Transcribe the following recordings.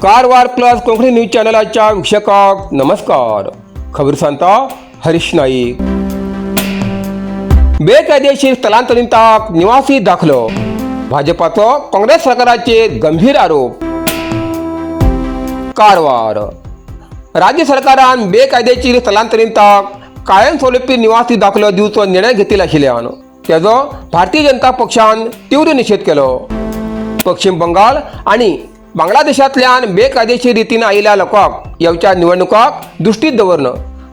Karwar plus Konkani news चॅनलाच्या वीक्षकांक नमस्कार. खबर सांगता हरीश नाईक. बेकायदेशीर स्थलांतरितांक निवासी दाखलो, भाजपाचो काँग्रेस सरकाराचेर गंभीर आरोप. कारवार राज्य सरकारान बेकायदेशीर स्थलांतरितांक कायमस्वरूपी निवासी दाखलो दिवचो निर्णय घेतिल्लो आशिल्ल्यान तेजो भारतीय जनता पक्षान तीव्र निशेध केलो. पश्चिम बंगाल आनी बांगलादेशांतल्यान बेकायदेशीर रितीन आयिल्ल्या लोकांक येवच्या निवडणुकाक दृश्टीत दवरून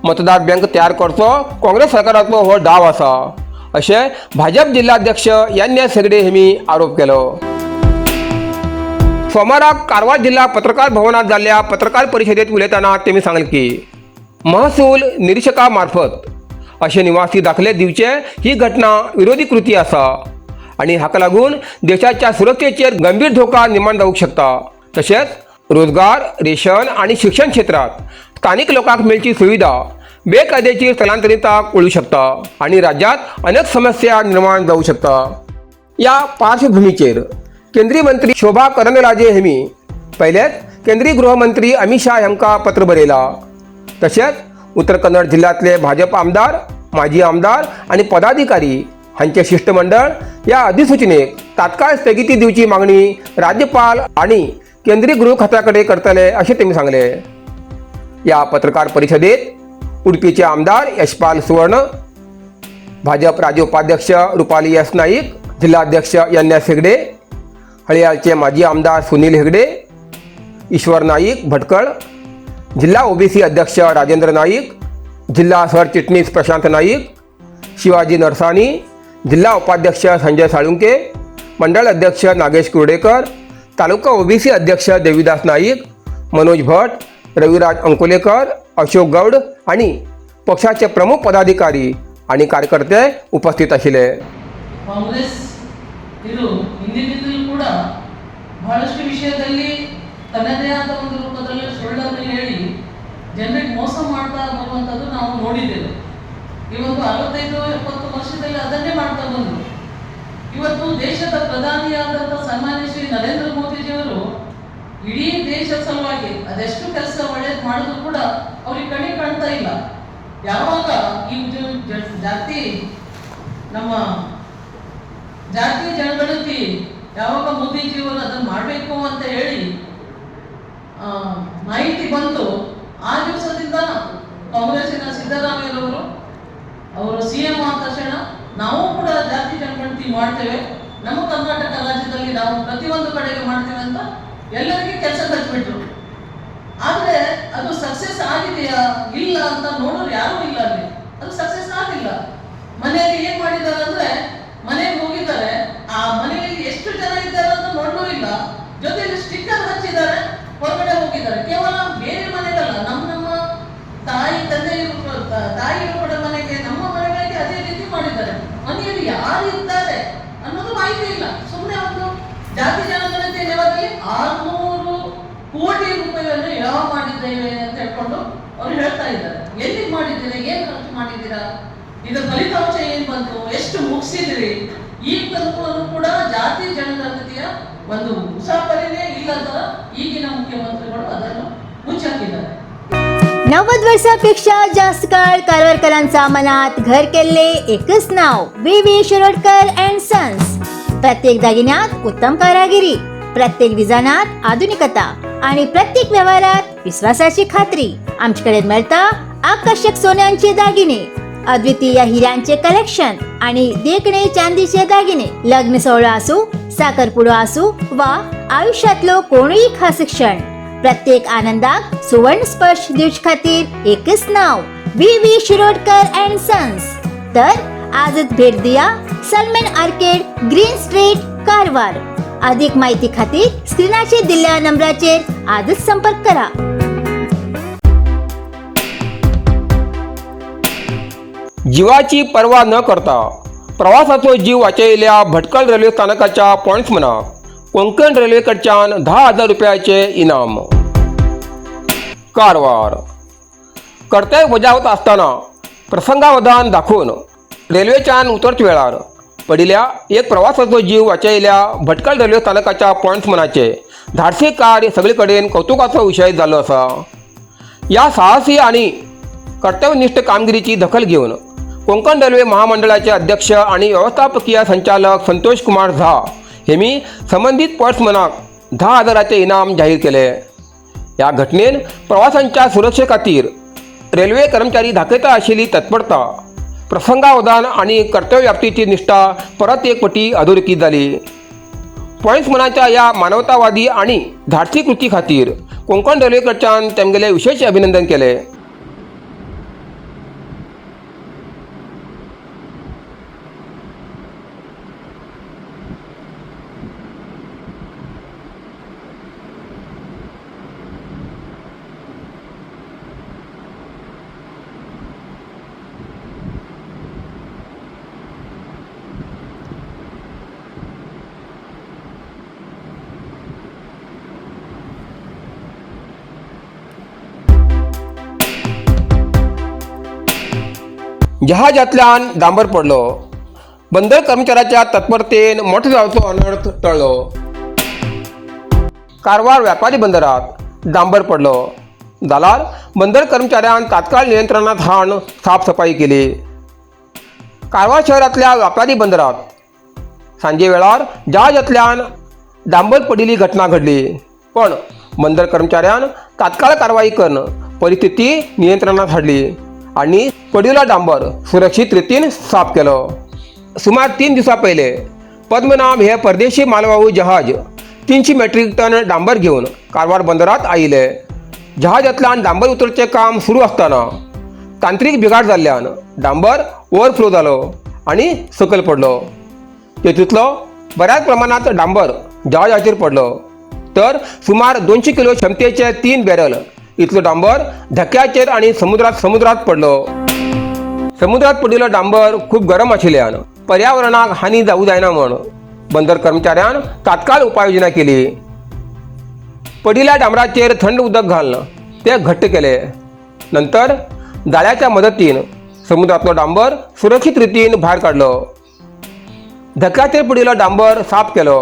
मतदार बँक तयार करचो काँग्रेस सरकाराचो हो डाव आसा, अशें भाजप जिल्हाध्यक्ष एन एस हेगडे हांणी आरोप केलो. सोमाराक कारवार जिल्हा पत्रकार भवनात जाल्ल्या पत्रकार परिशदेत उलयतना तेमी सांगलें की महसूल निरीक्षका मार्फत अशे निवासी दाखले दिवचे ही घटना विरोधी कृती आसा आनी हाका लागून देशाच्या सुरक्षेचेर गंभीर धोका निर्माण जावंक शकता. तशेंच रोजगार, रेशन आनी शिक्षण क्षेत्रांत स्थानीक लोकांक मेळची सुविधा बेकायदेशीर स्थलांतरितांक वळू शकता आनी राज्यांत अनेक समस्या निर्माण जावं शकता. या पार्श्वभूमीचेर केंद्रीय मंत्री शोभा करंदलाजे हेमी पयलेच केंद्रीय गृहमंत्री अमित शाह हांकां पत्र बरयलां. तशेंच उत्तर कन्नड जिल्ह्यांतले भाजप आमदार, माजी आमदार आनी पदाधिकारी हांचे शिष्टमंडळ या अधिसूचनेक तात्काळ स्थगिती दिवची मागणी राज्यपाल आनी केंद्रीय गृह खात्या कडेन करतले, अशें तेमी सांगले. या पत्रकार परिशदेत उडपीचे आमदार यशपाल सुवर्ण, भाजप राज्य उपाध्यक्ष रुपाली एस नाईक, जिल्हाध्यक्ष एन एस हेगडे, हळियाळचे माजी आमदार सुनील हेगडे, ईश्वर नाईक भटकळ, जिल्हा ओबीसी अध्यक्ष राजेंद्र नाईक, जिल्हा सरचिटणीस प्रशांत नाईक, शिवाजी नरसानी, जिल्हा उपाध्यक्ष संजय साळुंके, मंडळ अध्यक्ष नागेश कुर्डेकर, तालुका ओबीसी अध्यक्ष देवीदास नाईक, मनोज भट, रविराज अंकोलेकर, अशोक गौड आणि पक्षाचे प्रमुख पदाधिकारी आणि कार्यकर्ते उपस्थित आशिल्ले. ಕಾಂಗ್ರೆಸ್ ಇದು ಹಿಂದಿನಿಂದಲೂ ಕೂಡ ಬಹಳಷ್ಟು ವಿಷಯದಲ್ಲಿ ತನ್ನದೇ ಆದ ಒಂದು ರೂಪದಲ್ಲಿ ಸುಳ್ಳನ್ನು ಹೇಳಿ ಜನರಿಗೆ ಮೋಸ ಮಾಡ್ತಾ ಬರುವಂಥದ್ದು ನಾವು ನೋಡಿದ್ದೇವೆ. ಈ ಒಂದು 65-70 ವರ್ಷದಲ್ಲಿ ಅದನ್ನೇ ಮಾಡ್ತಾ ಬಂದರು. ಇವತ್ತು ದೇಶದ ಪ್ರಧಾನಿಯಾದಂಥ ಸನ್ಮಾನ್ಯ ಶ್ರೀ ನರೇಂದ್ರ ಮೋದಿಜಿಯವರು ಇಡೀ ದೇಶದ ಸಲುವಾಗಿ ಅದೆಷ್ಟು ಕೆಲಸ ಒಳ್ಳೇದು ಮಾಡಿದ್ರು ಕೂಡ ಅವ್ರಿಗೆ ಕಣ್ಣಿಗೆ ಕಾಣ್ತಾ ಇಲ್ಲ. ಯಾವಾಗ ಈ ಜಾತಿ, ನಮ್ಮ ಜಾತಿ ಜನಗಣತಿ ಯಾವಾಗ ಮೋದಿಜಿಯವರು ಅದನ್ನು ಮಾಡಬೇಕು ಅಂತ ಹೇಳಿ ಮಾಹಿತಿ ಬಂತು, ಆ ದಿವಸದಿಂದ ಕಾಂಗ್ರೆಸ್ಸಿನ ಸಿದ್ದರಾಮಯ್ಯನವರು ಅವರು ಸಿಎಂ ಆದ ತಕ್ಷಣ ನಾವು ಕೂಡ ಜಾತಿ ಜನಗಣತಿ ಮಾಡ್ತೇವೆ, ನಮ್ಮ ಕರ್ನಾಟಕ ರಾಜ್ಯದಲ್ಲಿ ನಾವು ಪ್ರತಿಯೊಂದು ಕಡೆಗೆ ಮಾಡ್ತೇವೆ ಅಂತ ಎಲ್ಲರಿಗೆ ಕೆಲಸ ಹಚ್ಬಿಟ್ರು. ಆದ್ರೆ ಅದು ಸಕ್ಸಸ್ ಆಗಿದೆಯಾ ಇಲ್ಲ ಅಂತ ನೋಡೋರು ಯಾರೂ ಇಲ್ಲ ಅಲ್ಲಿ. ಅದು ಸಕ್ಸಸ್ ಆಗಿಲ್ಲ. ಮನೆಯಲ್ಲಿ ಏನ್ ಮಾಡಿದ್ದಾರೆ ಅಂದ್ರೆ, ಮನೆಗೆ ಹೋಗಿದ್ದಾರೆ, ಆ ಮನೆಯಲ್ಲಿ ಎಷ್ಟು ಜನ ಇದ್ದಾರೆ ಅಂತ ನೋಡ್ಲೂ ಇಲ್ಲ. ಜೊತೆಯಲ್ಲಿ ಸ್ಟಿಕ್ಕರ್ ಹಚ್ಚಿದ್ದಾರೆ, ಹೊರಗಡೆ ಹೋಗಿದ್ದಾರೆ. ಕೇವಲ ಬೇರೆ ಮನೆಗಲ್ಲ, ನಮ್ಮ ನಮ್ಮ ತಾಯಿ ತಂದೆ, ತಾಯಿಯರು ಕೂಡ ಮನೆಗೆ, ನಮ್ಮ ಮನೆಗಳಿಗೆ ಅದೇ ರೀತಿ ಮಾಡಿದ್ದಾರೆ. ಮನೆಯಲ್ಲಿ ಯಾರು ಇದ್ದಾರೆ ಅನ್ನೋದು ಮಾಹಿತಿ ಇಲ್ಲ. ಸುಮ್ಮನೆ ಒಂದು ಜಾತಿ ಜನಗಣತಿ ನೆಪದಲ್ಲಿ 600 ಕೋಟಿ ರೂಪಾಯಿಯನ್ನು ಯಾವ ಮಾಡಿದ್ದೇವೆ ಅಂತ ಹೇಳ್ಕೊಂಡು ಅವ್ರು ಹೇಳ್ತಾ ಇದ್ದಾರೆ. ಎಲ್ಲಿ ಮಾಡಿದ್ದೀರಾ? ಏನ್ ಖರ್ಚು ಮಾಡಿದ್ದೀರಾ? ಇದರ ಫಲಿತಾಂಶ ಏನ್ ಬಂತು? ಎಷ್ಟು ಮುಗಿಸಿದ್ರಿ? ಈ ತನಕನೂ ಕೂಡ ಜಾತಿ ಜನಗಣತಿಯ ಒಂದು ಉಸಾಬರಿನೇ ಇಲ್ಲದ ಈಗಿನ ಮುಖ್ಯಮಂತ್ರಿಗಳು ಅದನ್ನು ಮುಚ್ಚಾಕಿದ್ದಾರೆ. 90 वर्षापेक्षा जास्त काळ कारवारकरांचा मनात घर केल्ले एकच नाव, V V Shirodkar and sons. प्रत्येक दागिन्यात उत्तम कारागिरी, प्रत्येक डिझायनात आधुनिकता आणि प्रत्येक व्यवहारात विश्वासाची खात्री. आमच्याकडे मिळता आकर्षक सोन्यांचे दागिने, अद्वितीय हिऱ्यांचे कलेक्शन आणि देखणे चांदीचे दागिने. लग्न सोहळा असू, साखरपुडो असू वा आयुष्यातलो कोणूय खास क्षण, प्रत्येक आनंदाक सुवर्ण स्पर्श दिवचे खातीर एकच नाव, V V Shirodkar and sons. तर आजच भेट दिया, Salmen arcade, green street, Karwar. अधिक माहिती खातीर स्क्रीनाचेर दिल्ल्या नंबराचेर आजच संपर्क करा. जिवाची पर्वा न करता प्रवासाचो जीव वाचयिल्ल्या भटकल रेल्वे स्थानकाच्या पॉयंट्समनाक कोंकण रेल्वे कडच्यान 10,000 रुपयाचे इनाम. कारवार कर्तव्य बजावत आसतना प्रसंगावधान दाखोवन रेल्वेच्यान उतरच्या वेळार पडिल्ल्या एक प्रवासाचो जीव वाचयिल्ल्या भटकल रेल्वे स्थानकाच्या पॉयंट्समनाचे धाडसी कार्य सगळे कडेन कौतुकाचो विशय जाल्लो आसा. ह्या साहसी आनी कर्तव्यनिश्ठ कामगिरीची दखल घेवन कोंकण रेल्वे महामंडळाचे अध्यक्ष आनी वेवस्थापकीय संचालक संतोष कुमार झा हेमी संबंदीत पर्समनाक 10,000 इनाम जाहीर केले. ह्या घटनेन प्रवाशांच्या सुरक्षे खातीर रेल्वे कर्मचारी दाखयता आशिल्ली तत्परता, प्रसंगावधान आनी कर्तव्यव्याप्तीची निश्ठा परत एक पटी अधोरेखीत जाली. पॉयंट्समनाच्या ह्या मानवतावादी आनी धाडसी कृती खातीर कोंकण रेल्वे कडच्यान तेमगेले विशेष अभिनंदन केले. जहाजांतल्यान डांबर पडलो. बंदर कर्मचाऱ्याच्या तत्परतेन मोठो जावचो अनर्थ टळ्ळो. कारवार व्यापारी बंदरात डांबर पडलो जाल्यार बंदर कर्मचाऱ्यान तात्काळ नियंत्रणात हाडून साफसफाई केली. कारवार शहरांतल्या व्यापारी बंदरात सांजे वेळार जहाजांतल्यान डांबर पडिल्ली घटना घडली, पण बंदर कर्मचाऱ्यान तात्काळ कारवाई करून परिस्थिती नियंत्रणात हाडली आनी पडिल्लो डांबर सुरक्षीत रितीन साफ केलो. सुमार 3 दिवसां पयले पद्मनाभ हे परदेशी मालवाहू जहाज 300 मेट्रीक टन डांबर घेवन कारवार बंदरात आयिल्ले. जहाजांतल्यान डांबर उतरचें काम सुरू आसतना तांत्रीक बिघाड जाल्ल्यान डांबर ओवरफ्लो जालो आनी सकयल पडलो. तेतूंतलो बऱ्याच प्रमाणांत डांबर जहाजाचेर पडलो, तर सुमार 200 किलो क्षमतेचे 3 बॅरल इतलो डांबर धक्याचेर आनी समुद्रात पडलो. समुद्रात पडिल्लो डांबर खूब गरम आशिल्ल्यान पर्यावरणाक हानी जावं जायना म्हूण बंदर कर्मचाऱ्यान तात्काळ उपाययोजना केली. पडिल्ल्या डांबराचेर थंड उदक घालून ते घट्ट केले. नंतर जाळ्याच्या मदतीन समुद्रांतलो डांबर सुरक्षीत रितीन भायर काडलो. धक्याचेर पडिल्लो डांबर साफ केलो.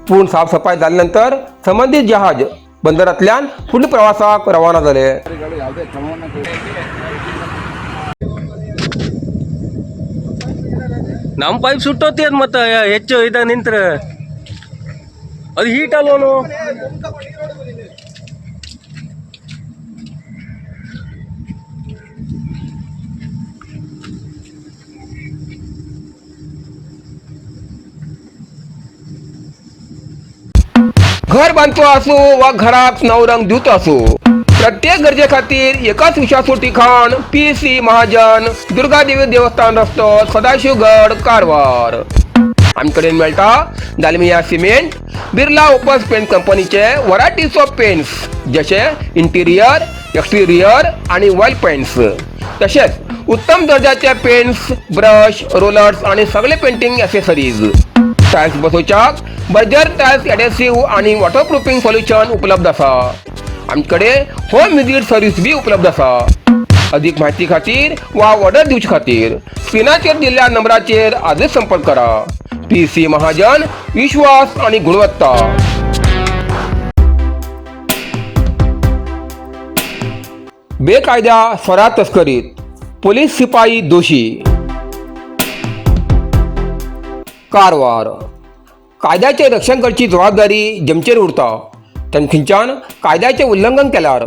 पूण साफसफाय जाले नंतर संबंदीत जहाज बंदरांतल्यान फुडल्या प्रवासाक रवाना जाले. ನಮ್ಮ ಪೈಪ್ ಸುಟ್ಟೋತಿ ಅದು ಮತ್ತೆ ಹೆಚ್ಚು ಇದ ನಿಂತ್ರೆ ಅದು ಹೀಟ್ ಅಲ್ವನು. घर बांदतो आसूं वा घराक नवो रंग दिवचो आसूं, प्रत्येक गरजे खातीर एकाच विश्वासू ठिकाण पी.सी. महाजन, दुर्गादेवी देवस्थान रस्तो, सदाशिवगड, कारवार. आमचे कडेन मेळटा Dalmia cement, Birla Opus paint कंपनीचे वरायटीज ऑफ पेंट्स जशे इंटिरियर, एक्सटिरियर आनी वॉल पेंट्स, तशेंच उत्तम दर्जाचे पेंट्स, ब्रश, रोलर्स आनी सगळे पेंटिंग ॲसेसरीज. टायल्स बसोवच्याक बर्जर टायल्स एडेसिव्ह आनी वॉटरप्रुफिंग सोल्युशन उपलब्ध आसा. आमचे कडेन होम विजीट सर्वीस बी उपलब्ध आसा. अधिक माहिती खातीर वा ऑर्डर दिवचे खातीर स्क्रिनाचेर दिल्ल्या नंबराचेर आजच संपर्क करा. पी.सी. महाजन, विश्वास आणि गुणवत्ता. बेकायदा सोरा तस्करीत पोलीस शिपाई दोषी. कारवार कायद्याचें रक्षण करची जबाबदारी जेमचेर उरता तेन्ना थंयच्यान कायद्याचें उल्लंघन केल्यार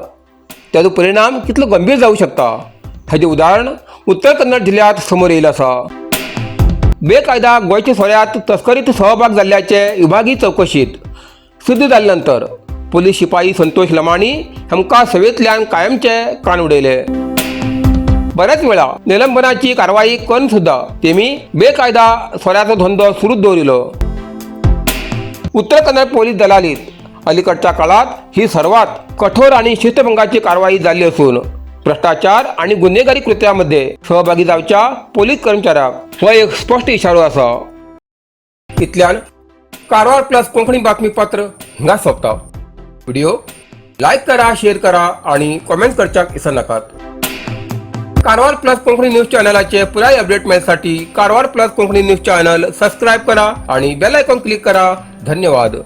ताजो परिणाम कितलो गंभीर जावं शकता हाजें उदाहरण उत्तर कन्नड जिल्ल्यांत समोर येयलें आसा. बेकायदा गोंयच्या सोऱ्यांत तस्करीत सहभाग जाल्ल्याचे विभागीय चवकशीत सिद्ध जाले नंतर पोलीस शिपाई संतोष लमाणी हांकां सेवेंतल्यान कायमचे कान उडयले. बऱ्याच वेळा निलंबनाची कारवाई करून सुद्दां तेमी बेकायदा सोऱ्याचो धंदो सुरूच दवरिलो. उत्तर कन्नड पोलीस दलालीत अलीकडच्या काळात ही सर्वात कठोर आणि शिस्तभंगाची कारवाई जाल्ली असून भ्रष्टाचार आणि गुन्हेगारी कृत्यामध्ये सहभागी जावच्या पोलीस कर्मचाऱ्याक हो एक स्पश्ट इशारो आसा. इतल्यान कारवार प्लस कोंकणी बातमीपत्र हांगा सोंपता. व्हिडिओ लायक करा, शेअर करा आणि कॉमेंट करच्याक विसरनाकात. कारवार प्लस कोंकणी न्यूज चॅनलाचे पुराय update मेळसाठी Karwar plus Konkani news channel subscribe करा आणि बेल आयकॉन क्लिक करा. धन्यवाद.